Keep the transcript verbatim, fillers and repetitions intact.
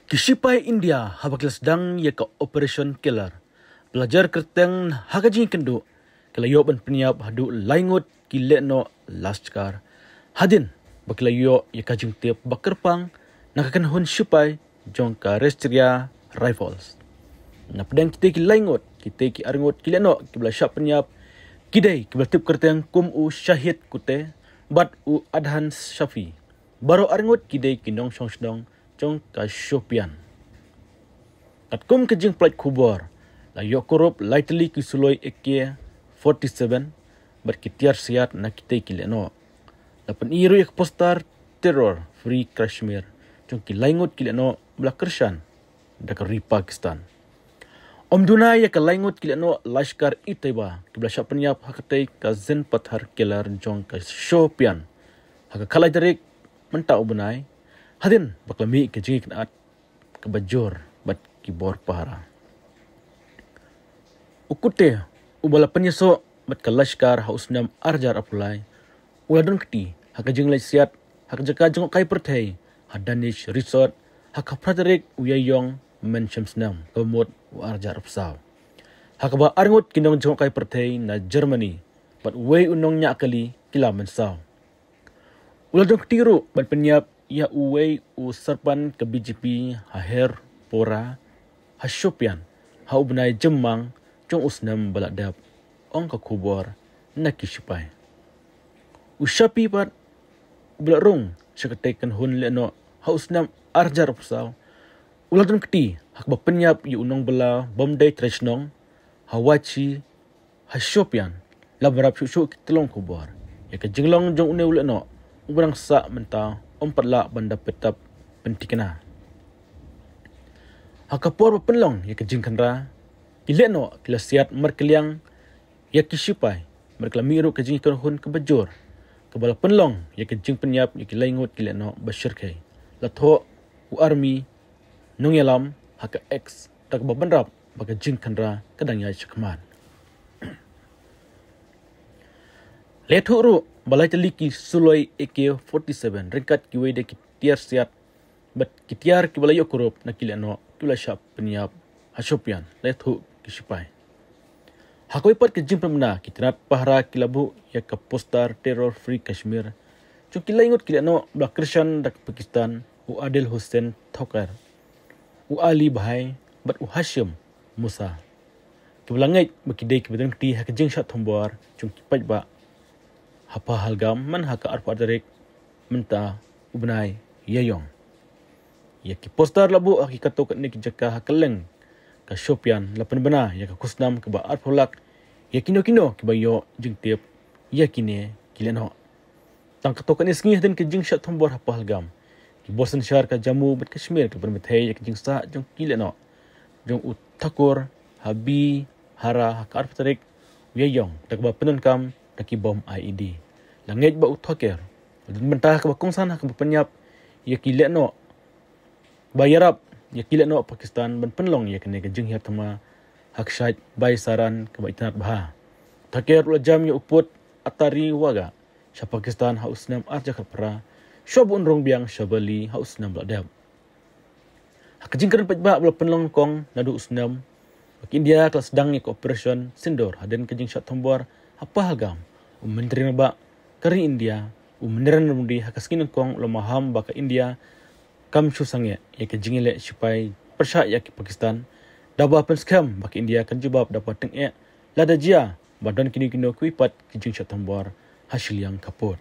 Ki shipai India haba ki la sdang ïa ka Operation Killer, ba la jer kyrteng ha ka jingkynduh, ki la ïoh ban pynïap haduh lai ngut ki lehnoh Lashkar, hadien ba ki la ïoh ïa ka jingtip ba kyrpang na ka kynhun shipai jong ka Rashtriya Rifles. Na pdeng kitei ki lai ngut, kitei ki ar ngut ki lehnoh kiba la shah pynïap, ki dei kiba la tip kyrteng kum u Shahid Kutte bad u Adhan Shafi. Baroh ar ngut ki dei ki nongshong shnong jong ka Shopian. Katkum ka jingpynlait khubor, la ïoh kurup lai tylli ki suloi A K forty-seven bad ki tiar siat na kitei ki lehnoh. La pyni ruh ïa ka poster Terror Free Kashmir jong ki lai ngut ki lehnoh ba la kyrshan da ka ri Pakistan. Ym duna ïa ka lai ngut ki lehnoh Lashkar-e-Taiba kiba la shah pynïap ha katei ka Zin Pathar Killer jong ka Shopian ha ka khatlai tarik mynta u bnai, hadien ba ka la mih ka jingïakynad kaba jur bad ki bor pahara. U Kutte, uba la pynïasoh bad ka Lashkar ha u snem ar hajar arphew lai, u la don kti ha ka jingleit siat ha ka jaka jngohkai pyrthei ha Danish Resort ha ka phra tarik u Ïaïong Mynshem snem kaba mut u ar hajar arphew saw, ha kaba ar ngut ki nongjngohkai pyrthei na Germany bad uwei u nongñiah kali ki la mynsaw. U la don kti ruh ban pynïap ïa uwei u sarpan ka B J P ha Herpora ha Shopian ha u bnai Jymmang jong u snem ba la dep, ong ka khubor na ki shipai. U Shafi pat, uba la rung sha katei ka kynhun lehnoh ha u snem ar hajar arphew saw, u la don kti ha kaba pynïap ïa u nongbylla bym dei trai shnong ha Wachi ha Shopian, la bynrap shuh shuh ki tyllong khubor ïa ka jinglong jong une u lehnoh uba dang sah mynta, ym pat lah ban da pyrtap pynthikna. Ha ka por ba pynlong ïa ka jingkhynra, ki lehnoh ki la siat markylliang ïa ki shipai bad ka la mih ruh ka jingïakynhun kaba jur kaba la pynlong ïa ka jingpynïap ïa ki lai ngut ki lehnoh ba shyrkhei. La thoh u army nongïalam ha ka X da kaba bynrap ba ka jingkhynra ka dang ïaid shakhmat. La ïathuh ruh ba lai tylli ki suloi A K forty-seven ryngkat kiwei de ki tiar siat bad ki tiar kiba la ïoh kurup na ki lehnoh kiba la shah pynïap ha Shopian, la ïathuh ki shipai. Ha kawei pat ka jingpynbna, ki tnat pahara ki la buh ïa ka poster Terror Free Kashmir jong ki lai ngut ki lehnoh ba la kyrshan da ka Pakistan, u Adil Hussain Thakur, u Ali Bhai bad u Hashim Musa, kiba la ngeit ba ki dei kiba don kti ha ka jingshah thombor jong ki paidbah ha Pahalgam man ha ka arphew tarik mynta u bnai Ïaïong. Ïa ki poster la buh ha ki katto katne ki jaka ha kylleng ka Shopian, la pynbna ïa ka khusnam kaba arphew lak ïa kino kino kiba ïoh jingtip ïa kine ki lehnoh. Tang katto katne sngi hadien ka jingshah thombor ha Pahalgam, ki bor synshar ka Jammu bad Kashmir ki pynbthei ïa ka jingsah jong ki lehnoh jong u Thakur ha Bihara ha ka arphew tarik u Ïaïong da kaba pyndonkam da ki bom I E D. La ngeit ba u Thakur u don bynta kaba kongsan ha kaba pynïap ïa ki lehnoh ba ïarap ïa ki lehnoh Pakistan ban pynlong ïa kane ka jinghiar thma ha ka shaid Baisaran kaba itynnad bha. Thakur u la jam ïa u pud Attari Wagah sha Pakistan ha u snem ar hajar khatphra, shuwa ba un rung biang sha Bali ha u snem ba la dep. Ha ka jingkren paidbah ba la pynlong nyngkong naduh u snem ba ka India ka la sdang ïa ka Operation Sindoor hadien ka jingshah thombor ha Pahalgam, u Myntri Rangbah ka ri India, u Narendra Modi, ha ka sngi nyngkong u la maham ba ka India kam shu sangeh ïa ka jingïaleh shipai pyrshah ïa ki Pakistan, da ba pynskhem ba ka India kan jubab da ba tyngeh lada jia ba don kino kino kiwei pat ki jingshah thombor ha shiliang ka pud.